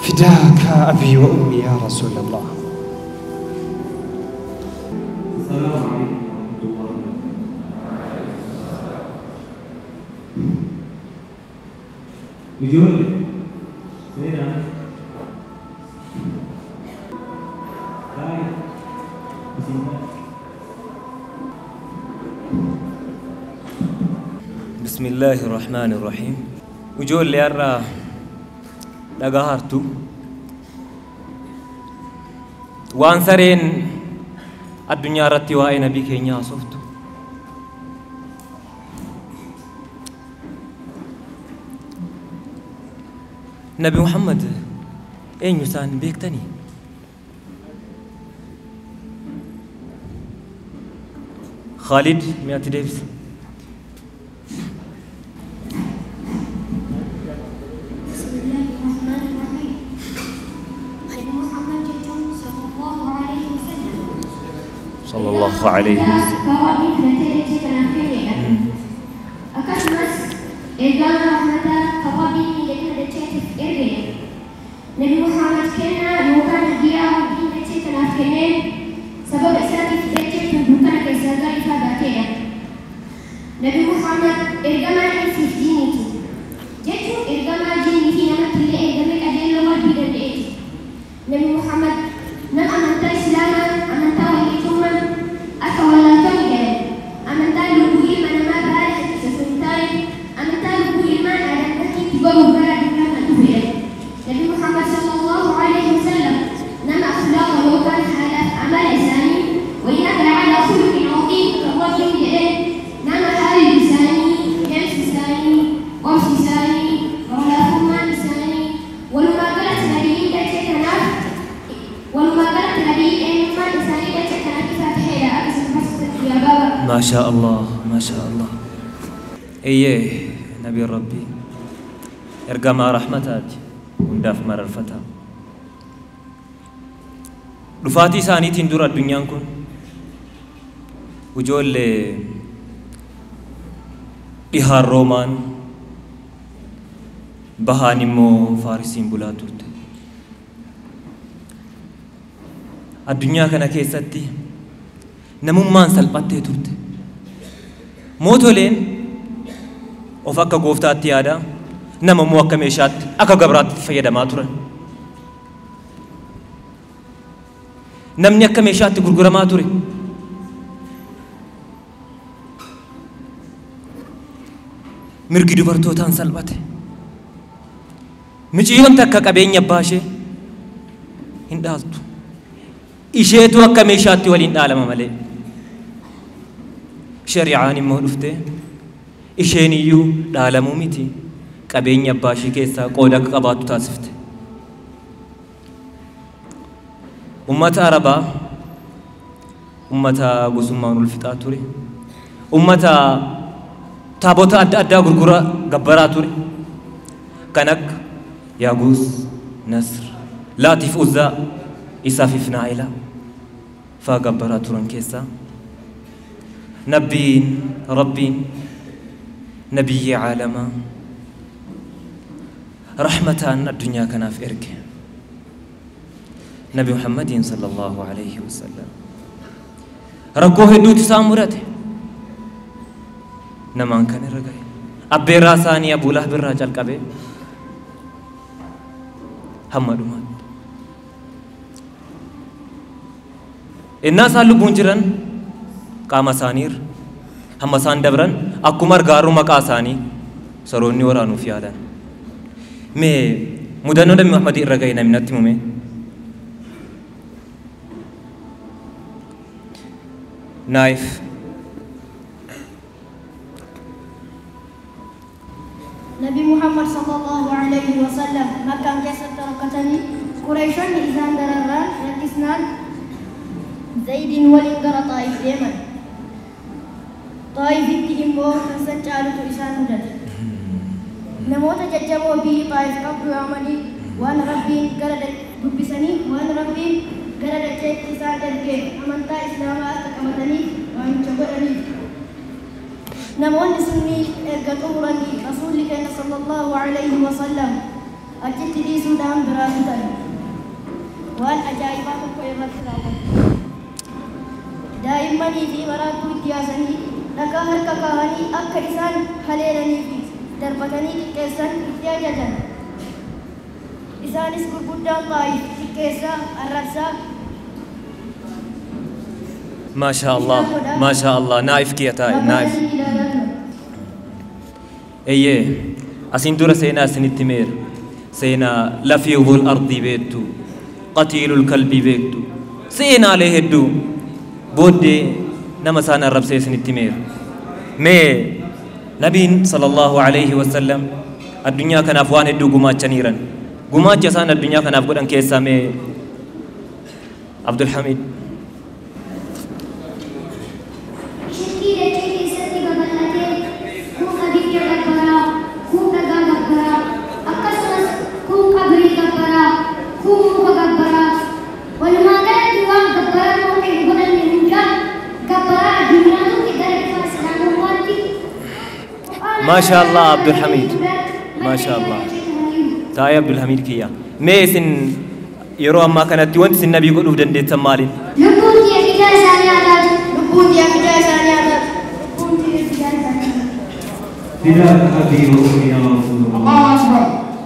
فداك أبي وأمي يا رسول الله. السلام عليكم ورحمة الله وبركاته. Ijoollee seenaa baay'ee isin بسم الله الرحمن الرحيم. Ijoollee har'a dhagaa hartu waan sareen addunyaa irratti waa'ee nabii keenyaa haasoftu. Nabi Muhammad eenyu isaan beektanii? Khalid mi'atti deebisa. بسم الله الرحمن الرحيم. نبي محمد jechuun صلى الله عليه وسلم. صلى الله عليه وسلم. Rabbiin filatee dachee kanaaf kennedha. Akkasumas ergama rahmataa kan Rabbiin miidhagina dacheetiif ergedha. Nabi Muhammad kennaa yookaan hadiyaa Rabbiin dachee kanaaf kenneen sababa isaatiif dachee tun dukkana keessaa gara ifaa baateedha. Nabi Muhammad ergamaa insiif diiniiti. Jechuun ergamaa jinnii fi namatti illee ergamee qajeeloo Rabbii danda'eeti. Nabi Muhammad nama amantaa Islaamaa, amantaa walqixxummaa akka wallaaltonni jedhan, amantaa lubbuu ilma namaa baala hir'ise osoo hin taane, amantaa lubbuu ilmaan Aadam bakkiitti goruuf gara addunyaa kan dhufedha. Nabi Muhammad sallallahu alaihi wasallam nama akhlaaqa yookaan haalaaf amala isaanii وإنك لعلى خلق عظيم kan Rabbiin jedheen nama haalli isaanii, deemsi isaanii, obsi isaanii, walaafummaan isaanii, walumaa galatti nabiyyiin dachee kanaaf walumaa galatti nabiyyi eenyummaan isaanii dachee kanaaf ifaa ta'edha. Akka isin barsiisatti yaa baaba. ما شاء الله ما شاء الله. Eeyyee, nabi Rabbii ergamaa rahmataati, hundaaf mararfataa. Dhufaatii isaaniitiin dura addunyaan kun ijoollee dhihaan Roomaan bahaan immoo Faarisiin bulaa turte. Addunyaa kana keessatti namummaan salphattee turte. Mootoleen of akka gooftaatti yaada, nama immoo akka meeshaatti, akka gabraatti fayyadamaa turan. Namni akka meeshaatti gurguramaa ture. Mirgi dubartootaan salphate. Miciyyoon takka qabeenya abbaa ishee hin dhaaltu. Isheetu akka meeshaatti waliin dhaalama malee. Shari'aan immoo dhuftee isheen iyyuu dhaalamuu miti qabeenya abbaa ishee keessaa qooda akka qabaattu taasifte. Ummata Arabaa ummata gosummaan ol fixaa ture. Ummata taabota adda addaa gurgura gabbaraa ture. Kan akka Yaaguus, Nasr, Laatiif Uzzaa, Isaaf Naa'ilaa faa gabbaraa turan keessaa nabbiin Rabbiin nabiyyi caalamaa rahmataan addunyaa kanaaf erge. Nabi Muhammadiin sallallahu alaihi wasallam. Rakkoo hedduutu isaan mudate. Namaan kan irra gahe. Abbeerraa isaanii Abuu Lahab irraa calqabee hamma dhumaatti. Innaa isaan lubbuun jiran qaama isaaniirra hamma isaan dabran akkuma argaarru maqaa isaanii saroonni waraanuuf yaalan. Mee mudannoo Nabi Muhammad irra gahe namni natti himume. Naayif. Nabi Muhammad sallallahu alaihi wasallam Makkaan keessatti rakkatanii Quraayshonni isaan dararraan rakkisnaan Zaydiin waliin gara Xaayif deeman. Xaayifitti immoo kan san caalutu isaan mudate. Namoota jajjaboo biyyi Xaayif qabdu yaamanii waan Rabbiin gara dubbisanii waan Rabbiin gara dacheetti isaan ergeef amantaa Islaamaa akka qabataniif waamicha godhaniif. Namoonni sunni erga xumuranii Rasuulli keenya sallallahu alaihi wasallam Achitti dhiisuudhaan biraa kutan. Waan ajaa'ibaa tokko irratti raawwatu. Daa'immanii fi maraattuu itti yaasanii dhagaa harka kaahanii akka isaan haleelanii fi darbatanii xiqqeessan itti ajajan. Isaanis gurguddaan Xaayif xiqqeessaa, arrabsaa. Maashaa Allah, maashaa Allah, naa'if kiyya taa'e, naa'if. Eeyyee, asiin dura seenaa isinitti himeera. Seenaa lafiihul ardii beektu, qatiilul kalbii beektu, seenaalee hedduu booddee nama isaan arrabsee isinitti himeera. Mee nabiin sallallahu alayhi wasallam addunyaa kanaaf waan hedduu gumaachaniiran. Gumaacha isaan addunyaa kanaaf godhan keessaa mee Abdulhamid. Shirkii dachee keessatti babal'atee kun abidda gabbaraa, kun dhagaa gabbaraa, akkasumas kun qabrii gabbaraa, kun muka gabbaraa. Walumaa galatti waan gabbaramoo hin godhanne hundaa gabbaraa addunyaa turte gara ifa islaamummaatti. Maashaa Allah Abdulhamid. Maashaa Allah. Taa'ee Abdulhamid kiyya. Mee isin yeroo ammaa kanatti wanti isin nabii godhuuf dandeessan maaliin? Lubbuun kiyya fidaa isaanii haa taatu. Lubbuun kiyya fidaa isaanii haa taatu. Lubbuun kiyya fidaa isaanii haa taatu. فداك أبي وأمي يا رسول الله.